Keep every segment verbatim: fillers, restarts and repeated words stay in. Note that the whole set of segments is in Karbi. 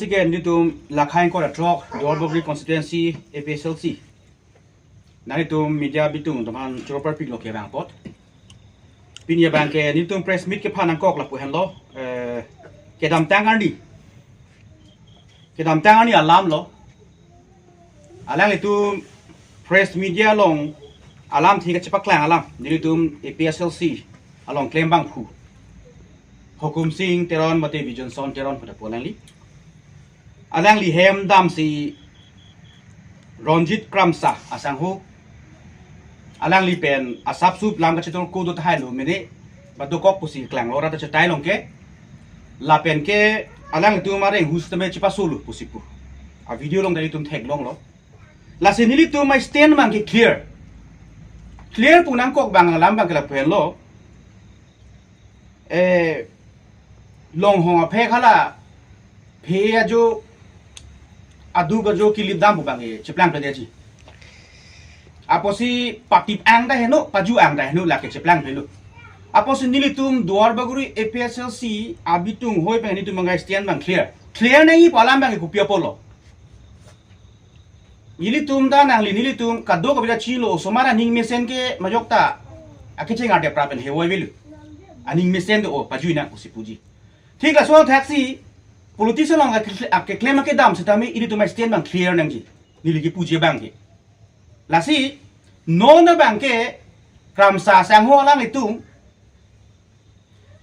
Again, nelitum Lakhain Kora Trok, Duarbagori Constituency, A P H L C. Nanglitum media bitung teman choro parpiklo kevang apot. Pini abangke nelitum press meet kephan nangkok lapu henlo, eh, kedamtang arni. Kedamtang arni alamlo. Alanglitum press media along alamthe kachepaklang alam, nelitum A P H L C along klembangphu Hukum Sing Teron mate Vision Son Teron pada pu alangli. Alangli hem damsi Ronjit Kramsa asangho, alangli pen asapsup lam kachetongko do tahai lo mene, ba dokok pusi klanglo, rata chetai longke. Lapen ke alanglitum areng hus tame chepasolo pusi pu a-video along ta nelitum theklonglo. Lasi nelitum a-stand abangke clear. Clear pu nangkok abang alam abangke lapu henlo. Eh, Longhong aphek hala phe ajo, aduk ajo kilip dam pu abangke cheplangpledetji. Apotsi patip ang ta heno, paju ang ta heno, lake cheplangplelo. Apotsi nelitum Duarbagori A P H L C abitung hoi pen nelitum abang a-stand abang clear. Clear nangji pu alam abangke kopi apotlo? Nelitum ta nangli nelitum kadokave ta chilo, osomar aning mesen ke majok ta akecheng arte pra pen hevoi avelo. Aning mesen do, o, pajui nang pusi puji. Thik laso thaksi politics along ake-, akeklem akedam setame ilitum a-stand abang clear nangji, neli kipuji abangke. Lasi non abangke Kramsa asangho alanglitum,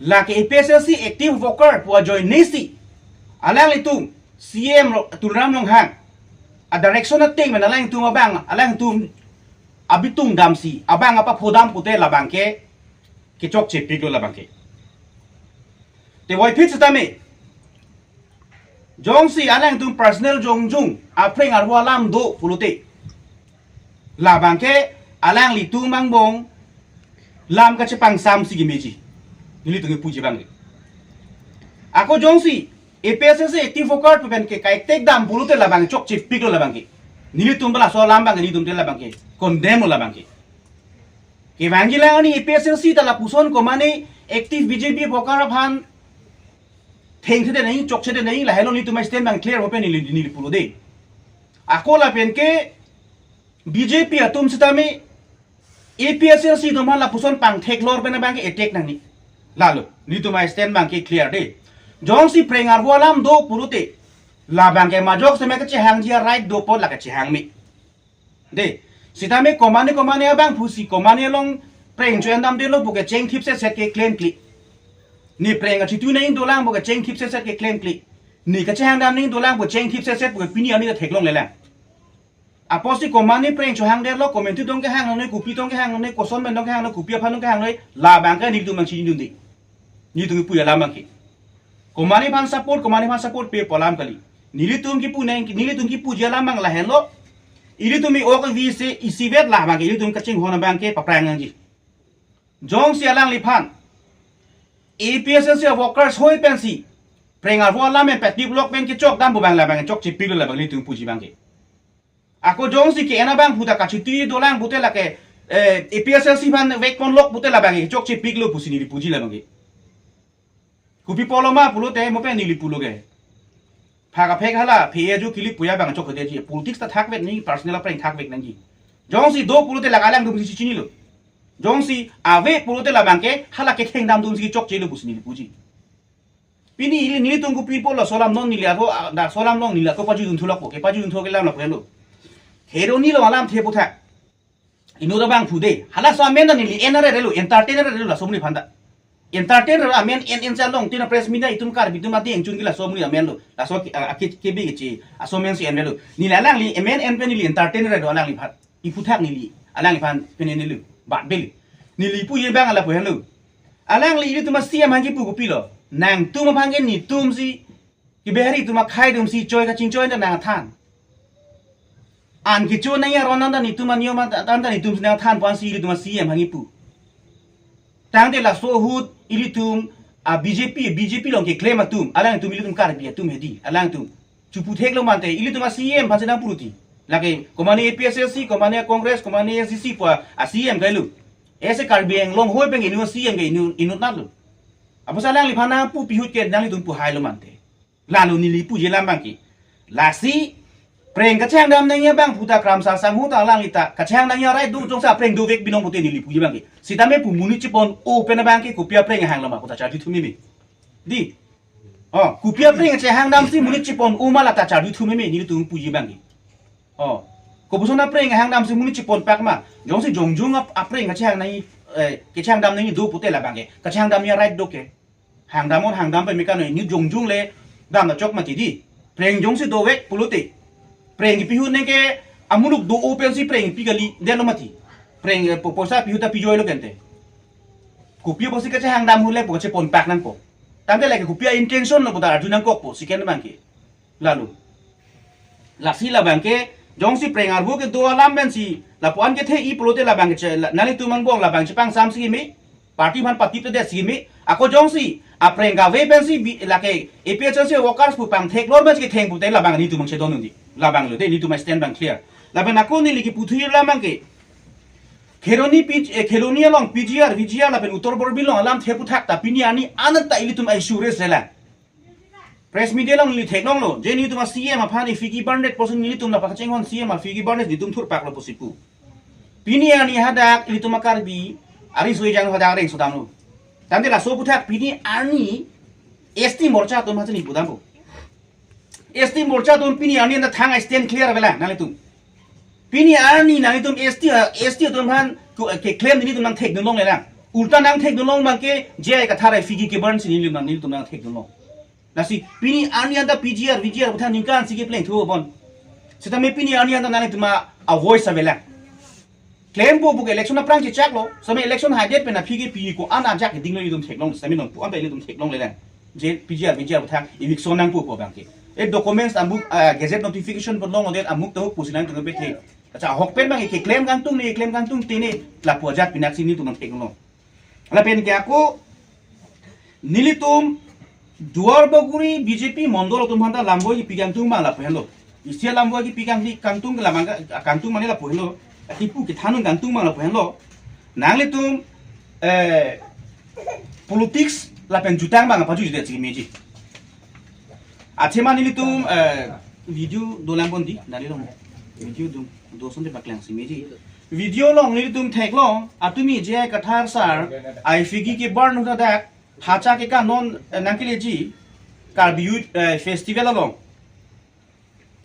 lake A P H L C active worker pu ajoinesi, alanglitum C M Ro-, Tuliram Ronghang a-direction ateng pen alanglitum abang, alanglitum abitung damsi abang apaphodam pute labangke kechokchepiklo labangke. Te voiphit setame, jongsi alangtum personal jongjung aphreng arvo alam do pulote, labangke alanglitum angbong lam kachepangsamsi kemeji, nelitum kipuji abangke. Ako jongsi A P H L C active worker pu pen ke kaiktek dam pulote labang chokchepiklo labangke. Nelitum bala so alam abang nelitum te labangke condemn lo labangke. Kevangji lang ani A P H L C ta lapuson komane active B J P worker aphan thengthedet nangji, chokchedet nangji, lahelo nelitum a-stand abang clear ho pen neli, neli pulo de. Ako lapen ke B J P atum setame A P H L C atum aphan lapuson pangtheklor pen abangke attack nangji. Lalo, nelitum a-stand abangke clear de. Jongsi phreng arvo alam do pulote, labangke majok seme kechehangji a-right do apot lake chehang me. De, setame komane komane abangphusi komane along phreng cho-endamdetlo pu ke chengthip setset ke klemkle. Ne phreng kachitu nangji dolang pu ke chengthip setset ke klemkle. Ne kachehangdam nangji dolang pu chengthip setset pu ke pini arni ta theklonglelang. Apotsi komane phreng chohangdetlo, komantu tong kehang nangne, kopi tong kehang nangne, koson pen tong kehang nangne, kopi aphan tong kehang nangne, labangke nelitum abang chinidunde. Nelitum kipu alam abangke. Komane aphan support, komane aphan support pe pu alam kali. Nelitum kipu nang, nelitum kipuji alam abang lahenlo. Ilitum mi ok vi se isivet labangke ilitum kachinghon abangke paphrang nangji. Jongsi alangliphan A P H L C workers hoi pensi phreng arvo alam pen patip lok pen kechokdam pu abang labang chokchepiklo labang nelitum puji abangke. Ako jongsi ke-en abangphu ta kachitu dolang pute lake, eh, A P H L C aphan vekponlok pute labangke chokchepiklo pusi neli puji labangke. Kopi apotlo ma pulote mo pen neli pulo ke. Phak aphek hala phe ajo kilip pu abang chokchedetji. Politics ta thakvek nangji, personal aphreng thakvek nangji. Jongsi do pulote lake alangtum si chinilo. Jongsi ave pulote labangke hala kethengdam atumsi chokchelo pusi neli puji. Pini ili nelitum kopi apotlo, laso alam non neli arvo, ah, laso alam non neli ako pajudunthu lok po, kepajudunthur ke alam lok po lo. Heroni lo alamthe aputhak. Inut abangphu de. Halaso amen ta neli en arerelo, entertain arerelo laso amonit aphan ta. Entertain arerelo amen en en si along tina press media itum Karbi atum ati engchun ke laso amonit amenlo. Laso ki, ah, aki kebi kechi, laso amen si enrelo. Neli alangli amen en pen neli entertain arerelo alangliphan. Iphuthak neli alangliphan pen enelo. Bat bel. Neli puji abang lapu henlo. Alangli ilitum a-C M aphan kipu kopilo. Nangtum aphan ke netumsi, ke Bihari atum akhei atumsi choi kachingchoi ta nangthan. An kecho nangji aron anta netum aniyom anta, anta netumsi nangthan pu ansi ilitum a-C M aphan kipu. Tangte laso ahut ilitum a-B J P, B J P along keklem atum, alangtum ilitum Karbi atum hedi, alangtum. Chupu theklo mante, ilitum a-C M aphansi nangpuruti. Lake, komane A P H L C, komane Congress, komane A C C pu a-C M kailo. Ese Karbi Anglong hoi pen inut a-C M ke inut, inut natlo. Apotsi alangliphan nangpu pihut ke nanglitum pu hailo mante. Lalu neli puji alam abangke. Lasi preng kachehang dam nangji abang puta Kramsa Sangho ta alangli ta kachehang nangji a-right do, jongsi apreng dovek binong pute neli puji abangke. Sitame pu monit chepon-o pen abangke kopi apreng hanglo ma puta charju thu meme. Dei. Oh, kopi apreng chehang damsi monit chepon-o ma lata charju thu meme nelitum puji abangke. Oh. Kopuson apreng hang damsi monit chepon pak ma. Jongsi jongjung ap-, apreng kachehang nangji, eh, kachehang dam nangji do pute labangke. Kachehang damji a-right do ke. Hang dam on hang dam pame kano, ne jongjung le dam ta chok mati dei. Preng jongsi dovek pulote, preng kipi ahut ne ke amuluk do-o pensi preng pi kali detlo mati. Preng, eh, po-, poisa pi ahut ta pi joilo kente. Kopi apotsi kachehang dam ahut le pu kachepon pak nangpo. Tangte lake kopi a-intention lo puta arju nangkokpo, second abangke. Lalu. Lasi labangke, jongsi preng arvo kedo alam pensi, lapu-an kethe-i pulote labangke che, la, nanglitum angbong labang chepangsamsi meme, party aphan patip te detsi meme, ako jongsi, apreng kave pensi bi, lake, A P H L C workers pu pangtheklor pensi ketheng pute labang nelitum abang chedon un dei, labang lo dei, nelitum a-stand abang clear. Lapen ako neli kipu thuji alam abangke, Kheroni P G, eh, Kheroni along P G R, V G R lapen Uttar Borbil along alamthe aputhak ta pini arni an ta ilitum a-issue raise lelang. Press meet along neli theklonglo, je nelitum a-C M aphan a-fee kebardet pusi nelitum la pakachinghon C M a-fee kebardet nelitum thurpaklo pusi pu. Pini arni hadak ilitum a-Karbi ariso ejang hadak reng sodamlo. Tangte laso aputhak pini arni S T Morcha atum hasi neli pudampo. S T Morcha atum pini arni anta thang a-stand clear avelang nanglitum. Pini arni nanglitum S T, eh, S T atum aphan ko, eh, keklem nelitum nangthekdun longlelang. Ulta nangthekdun long abangke J I Kathar a-fee kebarsi nelitum nang, nelitum nangthekdun long. Lasi pini arni anta P G R, V G R aputhak ningkan isi kepleng thu bon. Sitame pini arni anta nanglitum a-voice avelang. Klempo pu ke election aphrang chechaklo, sitame election haidet pen a-fee kepi ko-an ajak kedinglo ilitum theklong, sitame nonpu anta ilitum theklonglelang. Je P G R, V G R aputhak eviction nangpo pu abangke. E documents amuk, ah, gazette notification pon longledet amuk tahuk pusi nangtum kepethe. Kacha ahok pen abang keklem kangtung ne, klem kangtungte ne, lapu ajat pinaksi nelitum nangtheklong. Lapen ke ako nelitum Duarbagori B J P mondol atum aphanta lamvoi kipi kangtung abang lapu henlo. Isi lamvoi kipi kangtung, kangtung ke labang ka-, kangtung mane lapu henlo. Kipu kethan un kangtung abang lapu henlo. Nanglitum, eh, politics lapen jutang abang pajuji detsi meji. Athema nelitum, eh, video dolang pon dei, dali long. Video dum, doson de paklangsi meji. Video along nelitum theklong, atumi J I Kathar sir a-fee kebarnon hadak, hacha kekan non, eh, nangkeleji, Karbi Youth, eh, Festival along.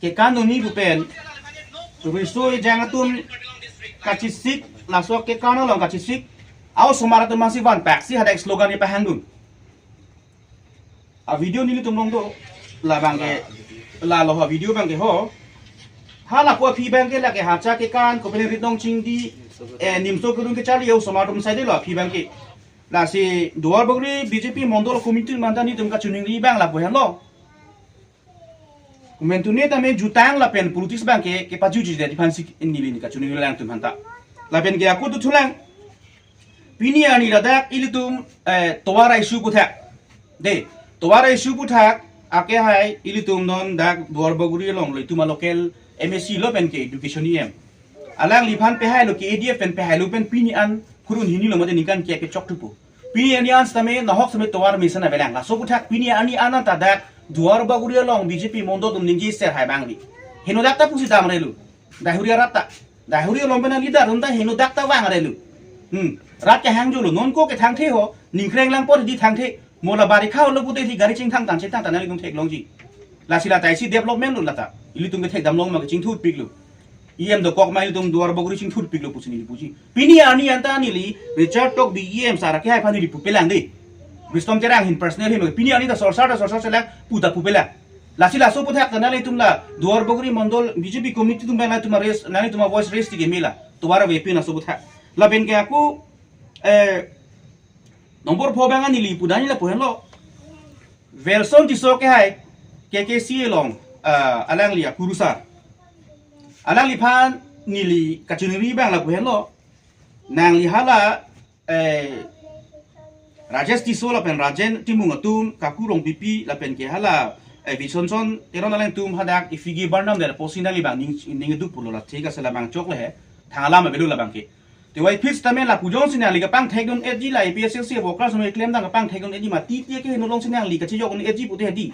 Kekan noni pu pen, riso ejang atum kachesik, laso kekan along kachesik, a-osomar atum masi vanpaksi hadak slogan kepahangdun. A-video nelitum long do, labangke, lalo a-video abangke ho. Hala ko aphi abangke lake hacha kekan, kopine ritnong chingdi, eh, nimso kedun kecharli a-osomar atum saidelo aphi abangke. Lasi Duarbagori B J P mondol committee aphanta nelitum kachiningri abang lapu henlo. Komantu ne tame jutang lapen politics abangke, kepajuji det aphansi neli neli kachiningri lang atum aphanta. Lapen ke ako dothulang. Pini arni ladak ilitum, eh, tovar a-issue aputhak. Dei, tovar a-issue aputhak, akehai ilitum non dak Duarbagori along lo itum a-local M A C lo pen ke education E M. Alangliphan pehailo ke A D F pen pehailo pen pini an kurun hini lo mate ningkan ke kechok thupo. Pini arni an sitame nahok sitame tovar mesen avelang. Laso aputhak pini arni an anta dak Duarbagori along B J P mondol atum ningjeser hai abang dei. Henodak ta pusi damrelo. Daihuri arat ta. Daihuri along pen a-leader atum ta henodak ta vangrelo. Hmm. Rat kehangjo lo, non ko kethangthe ho, ningkreng lang apot dei thangthe. Mo la barikha lo pute dei gari chingthang tang chingthang tang nanglitum theklongji. Lasi lata isi development lo lata. Ilitum kethekdam long ma kechingthurpiklo. E M dokok ma ilitum Duarbagori chingthurpiklo pusi neli puji. Pini arni anta neli Richard Tokbi E M sir akehai aphan neli pupelang dei. Bristom Terang ahin personal ahin pini arni ta sorsar ta sorsar selang pu ta pupelang. Lasi laso aputhak ta nanglitum la Duarbagori mondol B J P committee atum pen nanglitum a-raise, nanglitum a-voice raise ti keme la. Tovar avepin laso aputhak. Lapen ke ako, eh, nombor pho abang neli pudani lapu henlo. Welson Tisso akehai K K C along, ah, alangli akurusar. Alangliphan neli kachiningri abang lapu henlo. Nangli hala, eh, Rajesh Tisso lapen Rajen Timung atum kakurong pipi lapen ke hala, eh, Vichonson Teron alangtum hadak a-fee kebarnam det pusi nangli abang ning, ning duk pulo la thik ase labang chokle he. Thang alam avelo labangke. Te wai phis tame lapu jongsi nangli kapangthekdun-etji la A P H L C workers me klemdam kapangthekdun-etji mati tieke heno alongsi nangli kachejokdun-etji pute dei.